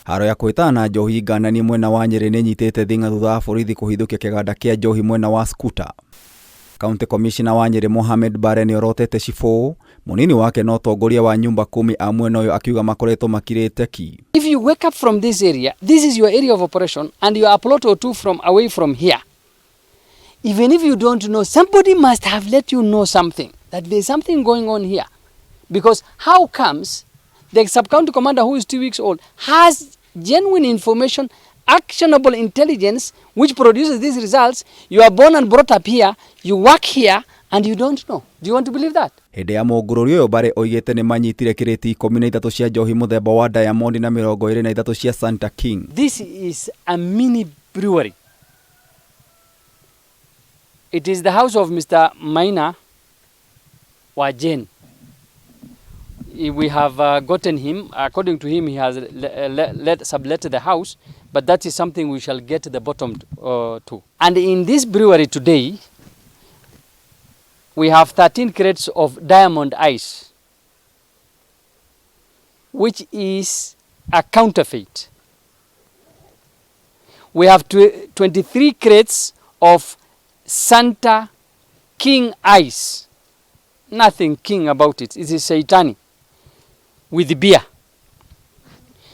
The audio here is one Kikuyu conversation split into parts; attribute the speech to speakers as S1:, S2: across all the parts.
S1: Haro ya kũhĩtana na njohi ngananie mwena wa Nyĩrĩ nĩĩnyitĩte thing'a thutha wa borithi kũhithũkia kĩganda kĩa njohi mwena wa Skuta. County Commissioner wa Nyĩrĩ Mohamed Bare nĩorotete cibũ, mũnini wake na ũtongoria wa nyumba kumi a mwena ũyũ akiuga makoretwo makirĩte ki.
S2: If you wake up from this area, this is your area of operation and you are a plot or two from away from here. Even if you don't know, somebody must have let you know something, that there's something going on here. Because how comes the sub-county commander who is 2 weeks old has genuine information, actionable intelligence, which produces these results? You are born and brought up here, you work here, and you don't know. Do you want to believe that?
S1: Hĩndĩ ya mũngũrũri ũyũ Bare oigĩte nĩ manyitire kĩrĩti 13 cia njohi mũthemba wa Diamond na 23 cia Santa King.
S2: This is a mini brewery. It is the house of Mr. Maina wa Jane. We have gotten him. According to him, he has sublet the house, but that is something we shall get to the bottom to. And in this brewery today, we have 13 crates of Diamond Ice, which is a counterfeit. We have 23 crates of Santa King Ice. Nothing king about it. It is Saitani with beer.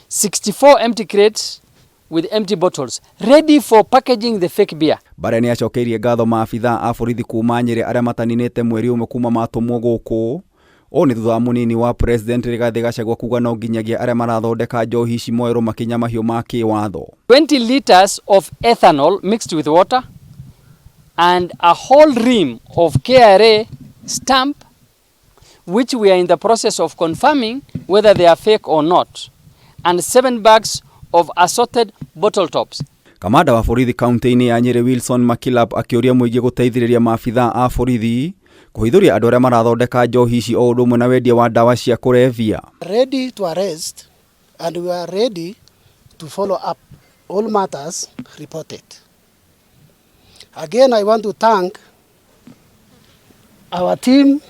S2: 64 empty crates with empty bottles, ready for packaging the fake beer.
S1: Bare nĩ acokeirie ngatho maabithaa a borithi kuma Nyĩrĩ arĩa mataninĩte mweri ũmwe kuma matũmwo gũkũ. Ũũ nĩ thutha wa mũnini wa president Rigathĩ Gachagua kuga no nginyagia arĩa marathondeka njohi ici moerwo makinya mahiũ ma kĩwatho.
S2: 20 liters of ethanol mixed with water and a whole ream of KRA stamp, which we are in the process of confirming whether they are fake or not, and seven bags of assorted bottle tops.
S1: Kamanda wa borithi kaunti-inĩ ya Nyĩrĩ Wilson Makilap akĩũria mũingĩ gũteithĩrĩria maabithaa a borithi kũhithũria andũ arĩa marathondeka njohi ici o ũndũ ũmwe na wendia wa ndawa cia kũrebia.
S3: Ready to arrest and we are ready to follow up all matters reported. Again, I want to thank our team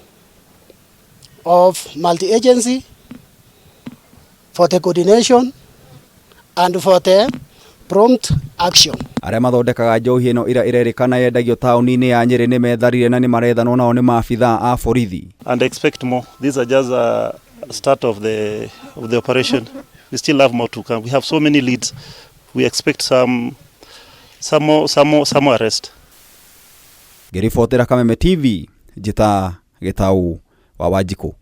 S3: of multi-agency for the coordination and for the prompt action.
S1: Arĩa mathondekaga njohi ĩno ĩrĩa ĩrerĩkana yendagio taũni-inĩ ya Nyĩrĩ nĩ metharire na nĩ marethanwo nao nĩ maabithaa a borithi.
S4: And expect more. These are just a start of the operation. We still have more to come. We have so many leads. We expect some more arrest.
S1: Ngĩribotera Kameme TV, njĩta Gĩtau wa Wanjikũ.